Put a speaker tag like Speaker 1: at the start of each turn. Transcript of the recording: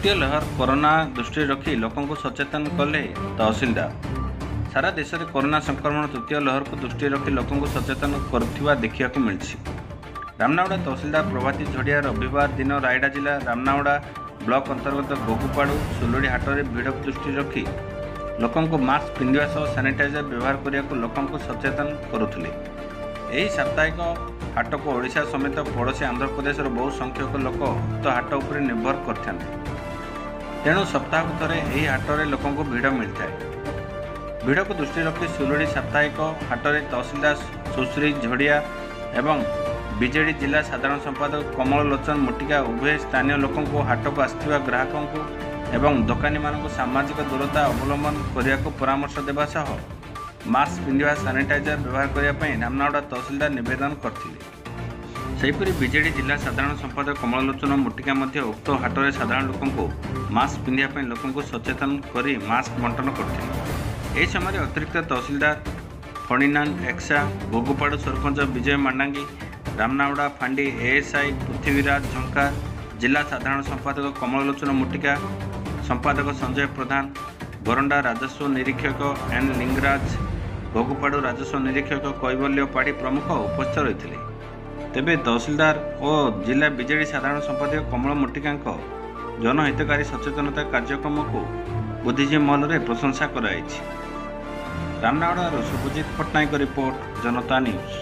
Speaker 1: ତୃତୀୟ ଲହର କରୋନା ଦୃଷ୍ଟିରେ ରଖି ଲୋକଙ୍କୁ ସଚେତନ କଲେ ତହସିଲଦାର। ସାରା ଦେଶରେ କରୋନା ସଂକ୍ରମଣ ତୃତୀୟ ଲହରକୁ ଦୃଷ୍ଟିରେ ରଖି ଲୋକଙ୍କୁ ସଚେତନ କରୁଥିବା ଦେଖିବାକୁ ମିଳିଛି। ରାମନାଗୁଡ଼ା ତହସିଲଦାର ପ୍ରଭାତୀ ଝଡ଼ିଆ ରବିବାର ଦିନ ରାୟଗଡ଼ା ଜିଲ୍ଲା ରାମନାଗୁଡ଼ା ବ୍ଲକ ଅନ୍ତର୍ଗତ ଗୋଗୁପାଡୁ ସୁଲୁଡ଼ି ହାଟରେ ଭିଡ଼କୁ ଦୃଷ୍ଟିରେ ରଖି ଲୋକଙ୍କୁ ମାସ୍କ ପିନ୍ଧିବା ସହ ସାନିଟାଇଜର ବ୍ୟବହାର କରିବାକୁ ଲୋକଙ୍କୁ ସଚେତନ କରୁଥିଲେ। ଏହି ସାପ୍ତାହିକ ହାଟକୁ ଓଡ଼ିଶା ସମେତ ପଡ଼ୋଶୀ ଆନ୍ଧ୍ରପ୍ରଦେଶର ବହୁ ସଂଖ୍ୟକ ଲୋକ ଉକ୍ତ ହାଟ ଉପରେ ନିର୍ଭର କରିଥାନ୍ତି। ତେଣୁ ସପ୍ତାହକୁ ଥରେ ଏହି ହାଟରେ ଲୋକଙ୍କୁ ଭିଡ଼ ମିଳିଥାଏ। ଭିଡ଼କୁ ଦୃଷ୍ଟିରେ ରଖି ସୁଲୁଡ଼ି ସାପ୍ତାହିକ ହାଟରେ ତହସିଲଦାର ସୁଶ୍ରୀ ଝଡ଼ିଆ ଏବଂ ବିଜେଡି ଜିଲ୍ଲା ସାଧାରଣ ସମ୍ପାଦକ କମଳ ଲୋଚନ ମୁଟିକା ଉଭୟ ସ୍ଥାନୀୟ ଲୋକଙ୍କୁ, ହାଟକୁ ଆସିଥିବା ଗ୍ରାହକଙ୍କୁ ଏବଂ ଦୋକାନୀମାନଙ୍କୁ ସାମାଜିକ ଦୂରତା ଅବଲମ୍ବନ କରିବାକୁ ପରାମର୍ଶ ଦେବା ସହ ମାସ୍କ ପିନ୍ଧିବା, ସାନିଟାଇଜର ବ୍ୟବହାର କରିବା ପାଇଁ ରାମନାଗୁଡ଼ା ତହସିଲଦାର ନିବେଦନ କରିଥିଲେ। ସେହିପରି ବିଜେଡି ଜିଲ୍ଲା ସାଧାରଣ ସମ୍ପାଦକ କମଳଲୋଚନ ମୁଟିକା ମଧ୍ୟ ଉକ୍ତ ହାଟରେ ସାଧାରଣ ଲୋକଙ୍କୁ ମାସ୍କ ପିନ୍ଧିବା ପାଇଁ ଲୋକଙ୍କୁ ସଚେତନ କରି ମାସ୍କ ବଣ୍ଟନ କରିଥିଲେ। ଏହି ସମୟରେ ଅତିରିକ୍ତ ତହସିଲଦାର ଫଣିନାଙ୍ଗ ଏକ୍ସା, ଗୋଗୁପାଡୁ ସରପଞ୍ଚ ବିଜୟ ମାଣ୍ଡାଙ୍ଗି, ରାମନାଗୁଡ଼ା ଫାଣ୍ଡି ଏଏସ୍ଆଇ ପୃଥ୍ୱୀରାଜ ଝଙ୍କାର, ଜିଲ୍ଲା ସାଧାରଣ ସମ୍ପାଦକ କମଳଲୋଚନ ମୁଟିକା, ସମ୍ପାଦକ ସଞ୍ଜୟ ପ୍ରଧାନ, ବରଣ୍ଡା ରାଜସ୍ୱ ନିରୀକ୍ଷକ ଏନ୍ ଲିଙ୍ଗରାଜ, ଗୋଗୁପାଡୁ ରାଜସ୍ୱ ନିରୀକ୍ଷକ କୈବଲ୍ୟ ପାଢ଼ୀ ପ୍ରମୁଖ ଉପସ୍ଥିତ ରହିଥିଲେ। ତେବେ ତହସିଲଦାର ଓ ଜିଲ୍ଲା ବିଜେଡି ସାଧାରଣ ସମ୍ପାଦକ କମଳ ମୁଟିକାଙ୍କ ଜନହିତକାରୀ ସଚେତନତା କାର୍ଯ୍ୟକ୍ରମକୁ ବୁଦ୍ଧିଜୀବୀ ମହଲରେ ପ୍ରଶଂସା କରାଯାଇଛି। ରାମନାଗଡ଼ାରୁ ଶୁଭଜିତ ପଟ୍ଟନାୟକଙ୍କ ରିପୋର୍ଟ, ଜନତା ନ୍ୟୁଜ୍।